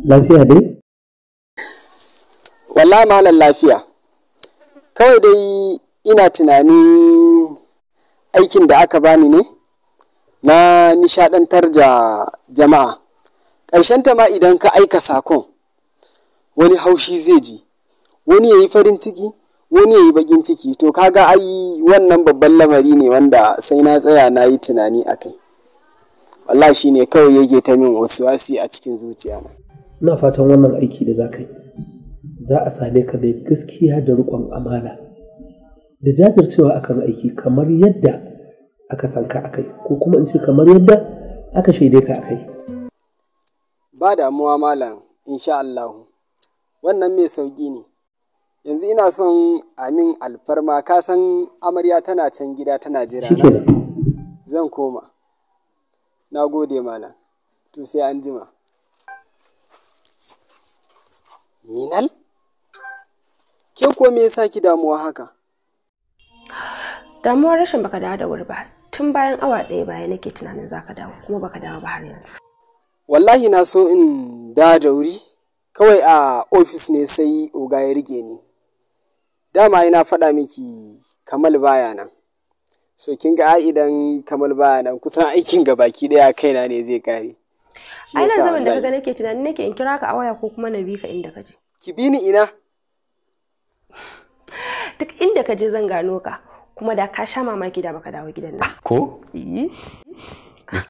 Lafiya dai? Wallahi malam lafiya. Kawai dai ina tunanin aikin da aka bani ne na nishadantar da jama'a. Ta ma idan ka aika sakon wani haushi zai ji, wani ya yi farin ciki, wani ya yi baƙin ciki. To kaga ai wannan babban lamari ne wanda sai na tsaya na yi tunani a kai. Wallahi shi ne kawai yake ta min wasi a cikin zuciyana. Ina fatan wannan aiki da za ka yi za a same ka mai gaskiya da riƙon amana da jajircewa akan aiki kamar yadda aka san ka akai, ko kuma in ce kamar yadda aka shaide ka akai. Ba damuwa malam, insha Allahu. Wannan mai sauƙi ne. Yanzu ina son amin alfarma, ka san amarya tana can gida tana jira na. Shikenan. Zan koma. Na gode malam. To sai an jima. Minal? Ke ko me yasa ki damuwa haka? Damuwar rashin baka dawo da wuri ba. Tun bayan awa ɗaya baya nake tunanin zaka dawo kuma baka dawo ba har yanzu. Wallahi na so in da da wuri, kawai a ofis ne sai oga ya rike ni. Dama ina faɗa miki Kamal baya nan. So kin ga ai idan Kamal baya nan kusan aikin gabaki ɗaya kaina ne zai kare. Shi Ai nan yasa zaman da wallahi. kaga nake tunanin nake in kira ka a waya ko kuma na bi ka inda ka je. Ki bi ni ina? Duk inda ka je zan gano ka, kuma da ka sha mamaki da baka dawo gidan nan. Ko? Yi.